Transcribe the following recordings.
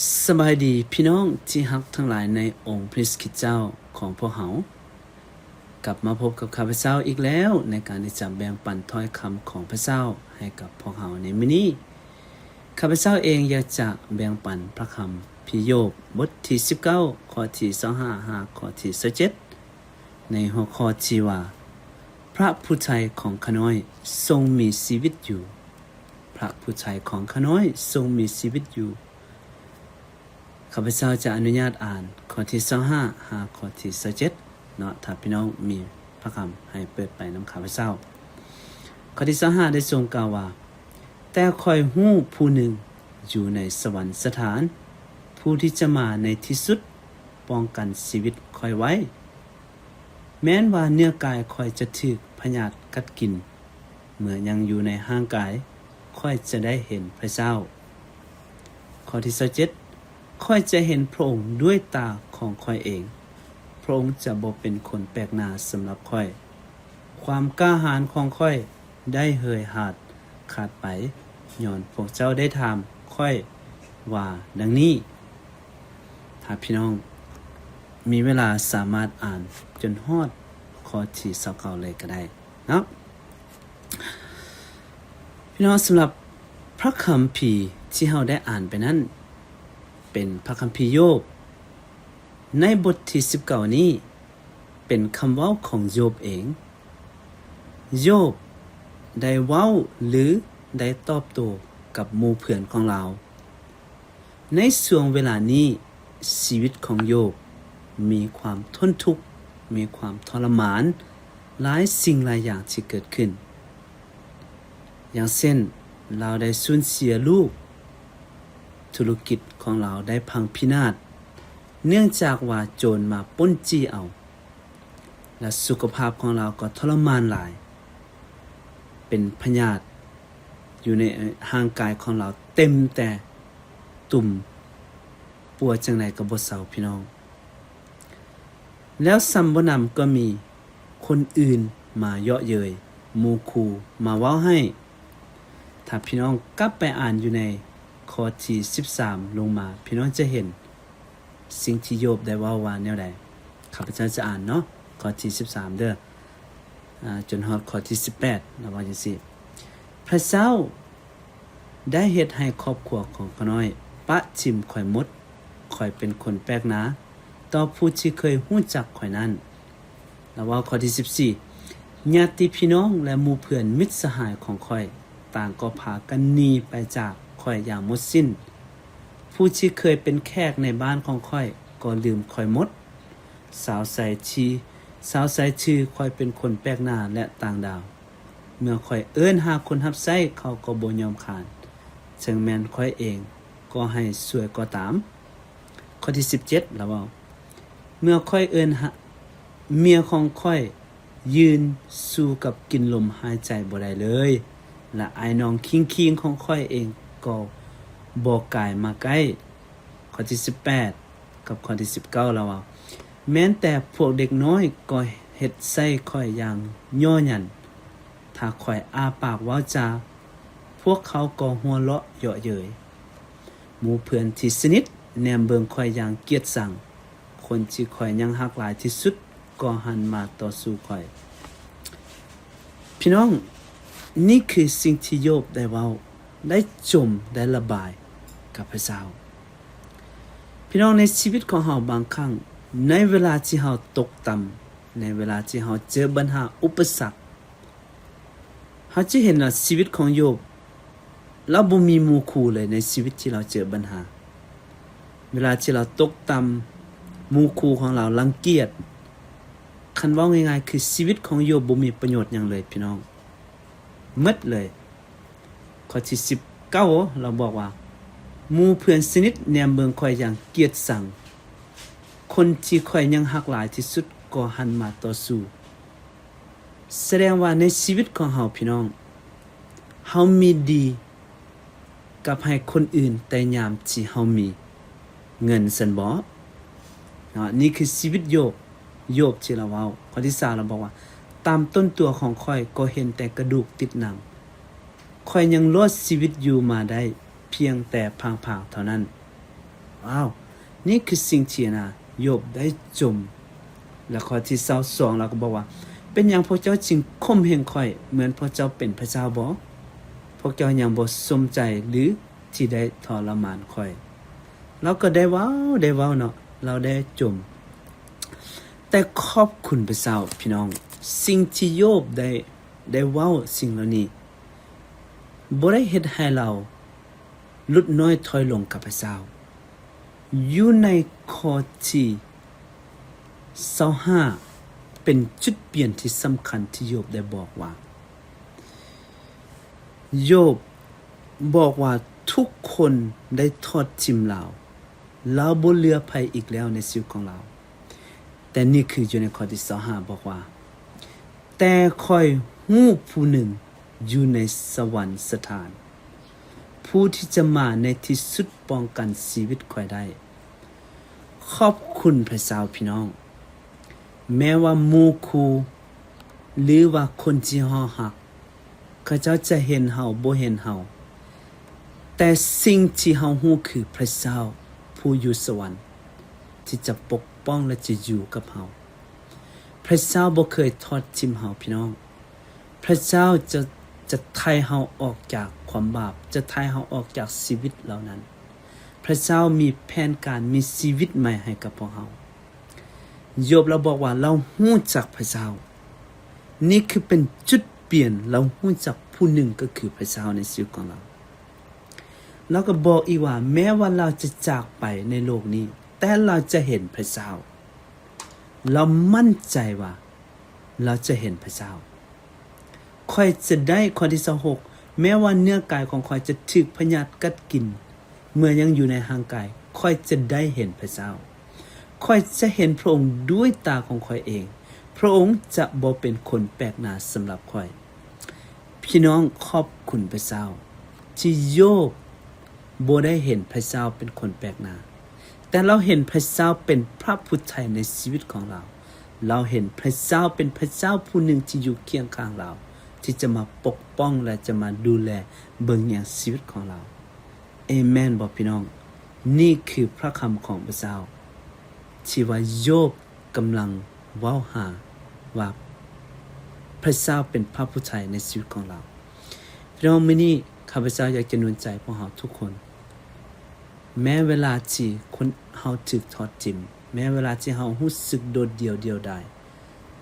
ສະບາຍດີພີ່ນ້ອງທີ່ຮັກທັງຫຼາຍໃນອົງພະເຢຊູຄຣິດເຈົ້າຂອງພວກເຮົາ. ກັບມາພົບກັບຂ້າພະເຈົ້າອີກແລ້ວໃນການທີ່ຈະແບ່ງປັນຖ້ອຍຄຳຂອງພະເຈົ້າໃຫ້ກັບພວກເຮົາໃນມື້ນີ້. ຂ້າພະເຈົ້າເອງຢາກຈະແບ່ງປັນພະຄຳພີໂຢບ ບົດທີສິບເກົ້າ ຂໍ້ທີຊາວຫ້າ ຫາຂໍ້ທີຊາວເຈັດ ໃນຫົວຂໍ້ທີ່ວ່າ ພະຜູ້ໄຖ່ຂອງຂ້ານ້ອຍຊົງມີຊີວິດຢູ່. ພະຜູ້ໄຖ່ຂອງຂ້ານ້ອຍຊົງມີຊີວິດຢູ່. ຂ້າພະເຈົ້າຈະອະນຸຍາດອ່ານຂໍ້ທີຊາວຫ້າ ຫາຂໍ້ທີຊາວເຈັດເນາະ. ຖ້າພີ່ນ້ອງມີພະຄຳໃຫ້ເປີດໄປນຳຂ້າພະເຈົ້າ. ຂໍ້ທີຊາວຫ້າໄດ້ຊົງກ່າວວ່າ, ແຕ່ຂ້ອຍຮູ້ຜູ້ໜຶ່ງຢູ່ໃນສະຫວັນສະຖານ, ຜູ້ທີ່ຈະມາໃນທີ່ສຸດປ້ອງກັນຊີວິດຂ້ອຍໄວ້. ແມ່ນວ່າເນື້ອກາຍຂ້ອຍຈະຖືກພະຍາດກັດກິນ, ເມື່ອຍັງຢູ່ໃນຮ່າງກາຍ, ຂ້ອຍຈະໄດ້ເຫັນພະເຈົ້າ. ຂໍ້ທີຊາວເຈັດ ຂ້ອຍຈະເຫັນພະອົງດ້ວຍຕາຂອງຂ້ອຍເອງ. ພະອົງຈະບໍ່ເປັນຄົນແປກໜ້າສຳລັບຂ້ອຍ. ຄວາມກ້າຫານຂອງຂ້ອຍໄດ້ເຫີຍຫາດຂາດໄປ, ຍ້ອນພວກເຈົ້າໄດ້ຖາມຂ້ອຍວ່າດັ່ງນີ້. ຖ້າພີ່ນ້ອງມີເວລາສາມາດອ່ານຈົນຮອດຂໍ້ທີຊາວເກົ້າເລີຍກໍໄດ້ເນາະ. ພີ່ນ້ອງ, ສຳລັບພະຄຳພີທີ່ເຮົາໄດ້ອ່ານໄປນັ້ນ ເປັນພະຄຳພີໂຢບ. ໃນບົດທີສິບເກົ້ານີ້ ເປັນຄຳເວົ້າຂອງໂຢບເອງ. ໂຢບໄດ້ເວົ້າ ຫຼື ໄດ້ຕອບໂຕ້ກັບໝູ່ເພື່ອນຂອງລາວ. ໃນຊ່ວງເວລານີ້, ຊີວິດຂອງໂຢບມີຄວາມທົນທຸກ, ມີຄວາມທໍລະມານ, ຫຼາຍສິ່ງຫຼາຍຢ່າງທີ່ເກີດຂຶ້ນ. ຢ່າງເຊັ່ນ, ລາວໄດ້ສູນເສຍລູກ, ທຸລະກິດຂອງລາວໄດ້ພັງພິນາດ, ເນື່ອງຈາກວ່າໂຈນມາປຸ້ນຈີ້ເອົາ. ແລະ ສຸຂະພາບຂອງລາວກໍທໍລະມານຫຼາຍ, ເປັນພະຍາດຢູ່ໃນຮ່າງກາຍຂອງລາວເຕັມແຕ່ຕຸ່ມ, ປົວຈັ່ງໃດກໍບໍ່ເຊົາ, ພີ່ນ້ອງ. ແລ້ວສ່ຳບໍ່ນຳກໍມີຄົນອື່ນມາເຍາະເຍີ້ຍ, ໝູ່ຄູ່ມາເວົ້າໃຫ້. ຖ້າພີ່ນ້ອງກັບໄປອ່ານຢູ່ໃນຂໍ້ທີສິບສາມລົງມາ, ພີ່ນ້ອງຈະເຫັນ ສິ່ງທີ່ໂຢບໄດ້ເວົ້າວ່າແນວໃດ? ຂ້າພະເຈົ້າຈະອ່ານເນາະ, ຂໍ້ທີສິບສາມເດີ້ ອາ ຈົນຮອດຂໍ້ທີສິບແປດ, ລາວເວົ້າຈັ່ງຊີ້, ພະເຈົ້າໄດ້ເຮັດໃຫ້ຄອບຄົວຂອງຂ້ານ້ອຍປະຖິ້ມຂ້ອຍໝົດ. ຂ້ອຍເປັນຄົນແປກໜ້າຕໍ່ຜູ້ທີ່ເຄີຍຮູ້ຈັກຂ້ອຍນັ້ນ. ລາວເວົ້າຂໍ້ທີສິບສີ່, ຍາດຕິພີ່ນ້ອງ ແລະ ໝູ່ເພື່ອນມິດສະຫາຍຂອງຂ້ອຍ ຕ່າງກໍພາກັນໜີໄປຈາກຂ້ອຍຢ່າງໝົດສິ້ນ. ຜູ້ທີ່ເຄີຍເປັນແຂກໃນບ້ານຂອງຂ້ອຍກໍລືມຂ້ອຍໝົດ. ຊາວໃສ່ທີ່ ຊາວໃສ່ຊື່ຂ້ອຍເປັນຄົນແປກໜ້າ ແລະ ຕ່າງດາວ. ເມື່ອຂ້ອຍເອີ້ນຫາຄົນຮັບໃຊ້ ເຂົາກໍບໍ່ຍອມຂານ, ເຖິງແມ່ນຂ້ອຍເອງກໍໃຫ້ຊ່ວຍກໍຕາມ. ຂໍ້ທີສິບເຈັດ ລາວເວົ້າ, ເມື່ອຂ້ອຍເອີ້ນຫາ, ເມຍຂອງຂ້ອຍຢືນສູ້ກັບກິ່ນລົມຫາຍໃຈບໍ່ໄດ້ເລີຍ, ແລະ ອ້າຍນ້ອງຄີງໆຂອງຂ້ອຍເອງກໍບໍ່ກາຍມາໃກ້. ຂໍ້ທີສິບແປດ ກັບຂໍ້ທີສິບເກົ້າ ລາວເວົ້າ, ແມ່ນແຕ່ພວກເດັກນ້ອຍກໍເຮັດໃສ່ຂ້ອຍຢ່າງຍໍ້ຍັນ. ຖ້າຂ້ອຍອ້າປາກເວົ້າຈາ, ພວກເຂົາກໍຫົວເລາະເຍາະເຍີ້ຍ. ໝູ່ເພື່ອນທີ່ສະໜິດແນມເບິ່ງຂ້ອຍຢ່າງກຽດຊັງ. ຄົນທີ່ຂ້ອຍຍັງຮັກຫຼາຍທີ່ສຸດກໍຫັນມາຕໍ່ສູ້ຂ້ອຍ. ພີ່ນ້ອງ, ນີ້ຄືສິ່ງທີ່ໂຢບໄດ້ເວົ້າ, ໄດ້ຈົ່ມ, ໄດ້ລະບາຍກັບພະເຈົ້າ. ພີ່ນ້ອງ, ໃນຊີວິດຂອງເຮົາບາງຄັ້ງ, ໃນເວລາທີ່ເຮົາຕົກຕ່ຳ, ໃນເວລາທີ່ເຮົາເຈີບັນຫາອຸປະສັກ, ເຮົາຈະເຫັນວ່າຊີວິດຂອງໂຢບ ລາວບໍ່ມີໝູ່ຄູ່ເລີຍໃນຊີວິດທີ່ລາວເຈີບັນຫາ. ເວລາທີ່ລາວຕົກຕ່ຳ, ໝູ່ຄູ່ຂອງລາວລັງກຽດ. ຄັນເວົ້າງ່າຍໆ ຄືຊີວິດຂອງໂຢບບໍ່ມີປະໂຫຍດຫຍັງເລີຍ, ພີ່ນ້ອງ, ໝົດເລີຍ. ຂໍ້ທີສິບເກົ້າ ລາວບອກວ່າ, ໝູ່ເພື່ອນສະໜິດແນມເບິ່ງຂ້ອຍຢ່າງກຽດຊັງ. ຄົນທີ່ຂ້ອຍຍັງຮັກຫຼາຍທີ່ສຸດກໍຫັນມາຕໍ່ສູ້. ສະແດງວ່າໃນຊີວິດຂອງເຮົາ, ພີ່ນ້ອງ, ເຮົາມີດີກັບໃຫ້ຄົນອື່ນແຕ່ຍາມທີ່ເຮົາມີເງິນຊັ້ນບໍ? ເນາະ, ນີ້ຄືຊີວິດໂຢບ, ໂຢບທີ່ລາວເວົ້າ. ຂໍ້ທີຊາວ ລາວບອກວ່າ, ຕາມຕົ້ນຕົວຂອງຂ້ອຍກໍເຫັນແຕ່ກະດູກຕິດໜັງ. ຂ້ອຍຍັງລອດຊີວິດຢູ່ມາໄດ້ພຽງແຕ່ພາງໆເທົ່ານັ້ນ. ອ້າວ ນີ້ຄືສິ່ງທີ່ນະ ໂຢບໄດ້ຈົ່ມ. ແລະ ຂໍ້ທີຊາວສອງ ລາວກໍບອກວ່າ ເປັນຫຍັງພວກເຈົ້າຈຶ່ງຂົ່ມເຫງຂ້ອຍ ເໝືອນພວກເຈົ້າເປັນພະເຈົ້າບໍ? ພວກເຈົ້າຍັງບໍ່ສົມໃຈຫຼື ທີ່ໄດ້ທໍລະມານຂ້ອຍ? ລາວກໍໄດ້ເວົ້າ ໄດ້ເວົ້າເນາະ ລາວໄດ້ຈົ່ມ. ແຕ່ຂອບຄຸນພະເຈົ້າ ພີ່ນ້ອງ, ສິ່ງທີ່ໂຢບໄດ້ ໄດ້ເວົ້າສິ່ງເຫຼົ່ານີ້ ບໍ່ໄດ້ເຮັດໃຫ້ລາວຫຼຸດນ້ອຍຖອຍລົງກັບພະເຈົ້າ. ຢູ່ໃນຂໍ້ທີຊາວຫ້າ ເປັນຈຸດປ່ຽນທີ່ສຳຄັນທີ່ໂຢບໄດ້ບອກວ່າ ໂຢບບອກວ່າທຸກຄົນໄດ້ທອດຖິ້ມລາວ, ລາວບໍ່ເຫຼືອໃຜອີກແລ້ວໃນຊີວິດຂອງລາວ. ແຕ່ນີ້ຄືຢູ່ໃນຂໍ້ທີຊາວຫ້າບອກວ່າ ແຕ່ຂ້ອຍຮູ້ຜູ້ໜຶ່ງຢູ່ໃນສະຫວັນສະຖານ ຜູ້ທີ່ຈະມາໃນທີ່ສຸດປ້ອງກັນຊີວິດຂ້ອຍໄດ້. ຂອບຄຸນພະເຈົ້າ ພີ່ນ້ອງ. ແມ້ວ່າໝູ່ຄູ່ ຫຼືວ່າຄົນທີ່ເຮົາຮັກ ເຂົາເຈົ້າຈະເຫັນເຮົາ ບໍ່ເຫັນເຮົາ, ແຕ່ສິ່ງທີ່ເຮົາຮູ້ຄືພະເຈົ້າຜູ້ຢູ່ສະຫວັນ ທີ່ຈະປົກປ້ອງ ແລະ ຈະຢູ່ກັບເຮົາ. ພະເຈົ້າບໍ່ເຄີຍທອດຖິ້ມເຮົາ ພີ່ນ້ອງ. ພະເຈົ້າຈະ ຈະໄຖ່ເຮົາອອກຈາກຄວາມບາບ, ຈະໄຖ່ເຮົາອອກຈາກຊີວິດເຫຼົ່ານັ້ນ. ພະເຈົ້າມີແຜນການ ມີຊີວິດໃໝ່ໃຫ້ກັບພວກເຮົາ. ໂຢບລາວບອກວ່າລາວຮູ້ຈັກພະເຈົ້າ. ນີ້ຄືເປັນຈຸດປ່ຽນ, ລາວຮູ້ຈັກຜູ້ໜຶ່ງກໍຄືພະເຈົ້າໃນຊີວິດຂອງລາວ. ລາວກໍບອກອີກວ່າ ແມ້ວ່າລາວຈະຈາກໄປໃນໂລກນີ້, ແຕ່ລາວຈະເຫັນພະເຈົ້າ. ລາວໝັ້ນໃຈວ່າລາວຈະເຫັນພະເຈົ້າ. ຂ້ອຍຈະໄດ້, ຂໍ້ທີຊາວຫົກ ແມ້ວ່າເນື້ອກາຍຂອງຂ້ອຍຈະຖືກພະຍາດກັດກິນ ເມື່ອຍັງຢູ່ໃນຮ່າງກາຍ, ຂ້ອຍຈະໄດ້ເຫັນພະເຈົ້າ. ຂ້ອຍຈະເຫັນພະອົງດ້ວຍຕາຂອງຂ້ອຍເອງ. ພະອົງຈະບໍ່ເປັນຄົນແປກໜ້າສຳລັບຂ້ອຍ. ພີ່ນ້ອງ, ຂອບຄຸນພະເຈົ້າ ທີ່ໂຢບບໍ່ໄດ້ເຫັນພະເຈົ້າເປັນຄົນແປກໜ້າ, ແຕ່ລາວເຫັນພະເຈົ້າເປັນພະຜູ້ໄຖ່ໃນຊີວິດຂອງລາວ. ລາວເຫັນພະເຈົ້າເປັນພະເຈົ້າຜູ້ໜຶ່ງທີ່ຢູ່ຄຽງຂ້າງລາວ, ທີ່ຈະມາປົກປ້ອງ ແລະ ຈະມາດູແລເບິ່ງແຍງຊີວິດຂອງລາວ. ເອແມນບໍ່ ພີ່ນ້ອງ? ນີ້ຄືພະຄຳຂອງພະເຈົ້າ ທີ່ວ່າໂຢບກຳລັງເວົ້າຫາວ່າ ພະເຈົ້າເປັນພະຜູ້ໄຖ່ໃນຊີວິດຂອງລາວ. ພີ່ນ້ອງ, ມື້ນີ້ຂ້າພະເຈົ້າຢາກຈະໜູນໃຈພວກເຮົາທຸກຄົນ, ແມ້ເວລາທີ່ຄົນເຮົາຖືກທອດຖິ້ມ, ແມ້ເວລາທີ່ເຮົາຮູ້ສຶກໂດດດ່ຽວ, ດ່ຽວດາຍ,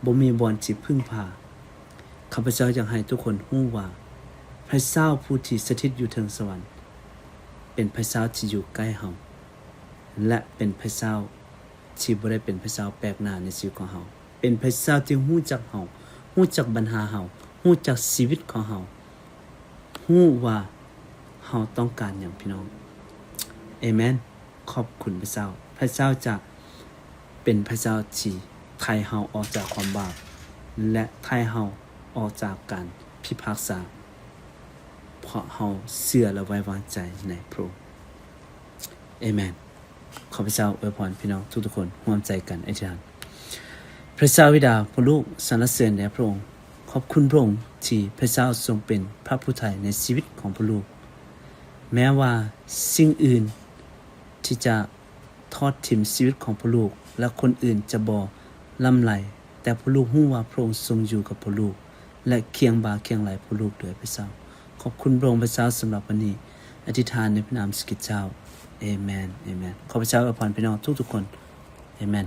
ບໍ່ມີບ່ອນທີ່ເພິ່ງພາ, ຂ້າພະເຈົ້າຢາກໃຫ້ທຸກຄົນຮູ້ວ່າ ພະເຈົ້າຜູ້ທີ່ສະຖິດຢູ່ເທິງສະຫວັນ ເປັນພະເຈົ້າທີ່ຢູ່ໃກ້ເຮົາ ແລະ ເປັນພະເຈົ້າທີ່ບໍ່ໄດ້ເປັນພະເຈົ້າແປກໜ້າໃນຊີວິດຂອງເຮົາ. ເປັນພະເຈົ້າທີ່ຮູ້ຈັກເຮົາ, ຮູ້ຈັກບັນຫາເຮົາ, ຮູ້ຈັກຊີວິດຂອງເຮົາ, ຮູ້ວ່າເຮົາຕ້ອງການຫຍັງ, ພີ່ນ້ອງ. ເອແມນ. ຂອບຄຸນພະເຈົ້າ. ພະເຈົ້າຈະເປັນພະເຈົ້າທີ່ໄຖ່ເຮົາອອກຈາກຄວາມບາບ ແລະ ໄຖ່ເຮົາອອກຈາກການພິພາກສາ, ເພາະເຮົາເຊື່ອ ແລະ ໄວ້ວາງໃຈໃນພະອົງ. ເອແມນ. ຂໍພະເຈົ້າອວຍພອນພີ່ນ້ອງທຸກໆຄົນ. ຮ່ວມໃຈກັນອະທິຖານ. ພະເຈົ້າບິດາ, ພະລູກ, ສັນລະເສີນແດ່ພະອົງ. ຂອບຄຸນພະອົງທີ່ພະເຈົ້າຊົງເປັນພະຜູ້ໄຖ່ໃນຊີວິດຂອງພະລູກ. ແມ້ວ່າສິ່ງອື່ນທີ່ຈະທອດຖິ້ມຊີວິດຂອງພະລູກ ແລະ ຄົນອື່ນຈະບໍ່ລ້ຳໄຫຼ, ແຕ່ພະລູກຮູ້ວ່າພະອົງຊົງຢູ່ກັບພະລູກ ແລະ ຄຽງບ່າຄຽງໄຫຼ່ພະລູກດ້ວຍພະເຈົ້າ. ຂອບຄຸນພະອົງພະເຈົ້າສຳລັບວັນນີ້. ອະທິຖານໃນພະນາມເຢຊູຄຣິສເຈົ້າ. ເອແມນ. ເອແມນ. ຂໍພະເຈົ້າອວຍພອນພີ່ນ້ອງທຸກໆຄົນ. ເອແມນ.